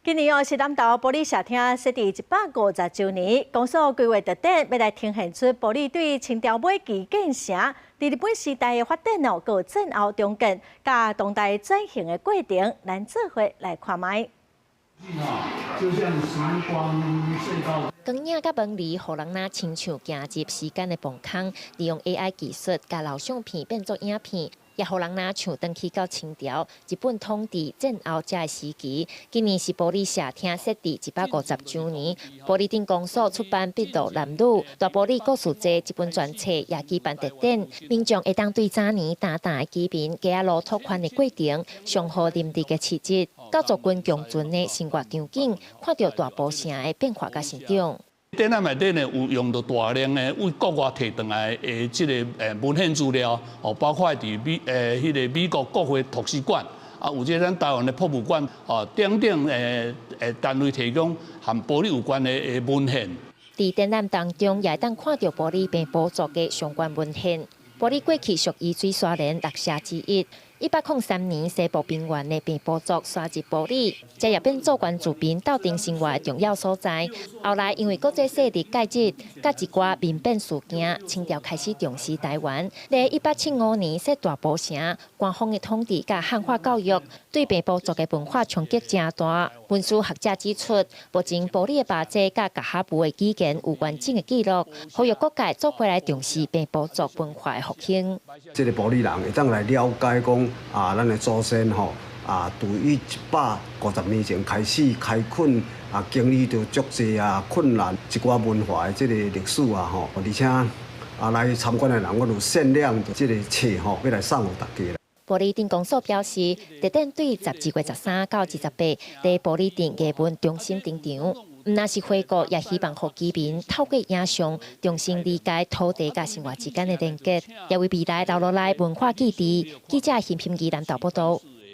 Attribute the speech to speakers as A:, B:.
A: 今年哦是南投埔里社廳設置150周年，公所規劃特展欲來呈現出埔里對清朝尾期建城，佇日本時代的發展哦，閣有戰後重建，佮當代轉型的過程，咱做伙來看覓。
B: 就像時光隧道。
C: 光影佮文字，予人若親像行入時間的磅空，利用 AI 技術，共老相片變做影片，也予人若像轉去到清朝、日本統治戰後這个時期。今年是埔里社廳設置150周年，埔里鎮公所出版《篳路藍縷大埔里故事集》這本專冊，也舉辦特展，民眾會當對早年擔擔的居民街仔路拓寬的過程，上好林立的市集，到族群共存的生活場景，看著大埔城的變化佮成長。
B: 展覽內底呢，有用著大量的對國外提轉來的這个文獻資料，哦，包括佇彼个美國國會圖書館，啊，有這咱台灣的博物館，哦，等等單位提供和埔里有關的文獻。
C: 佇展覽當中，也會當看著埔里平埔族的相關文獻。埔里過去屬於水沙連六社之一。1803年，西部平原的平埔族徙入埔里，這也變做原住民鬥陣生活的重要所在。後來因為國際勢力介入，佮一寡民變事件，清朝開始重視台灣。佇1875年設大埔城，官方的統治佮漢化教育，對平埔族的文化衝擊誠大。文史學者指出，目前埔里的巴濟佮噶哈文的語言有完整的記錄，呼籲各界做伙來重視平埔族文化的復興。
D: 這个埔里人會當來了解講啊，咱的祖先吼啊，對於150年前開始開墾啊，經歷著足濟啊困難，一寡文化的這个歷史啊吼，而且啊來參觀的人，阮有限量的這个冊吼，欲來送予大家。
C: 埔里鎮公所表示，特展對12月13到28，佇埔里鎮藝文中心登場。毋但是回顧，也希望予居民透過影像，重新理解土地佮生活之間的連結，也為未來留落來文化記憶。記者欣平宜蘭島報道。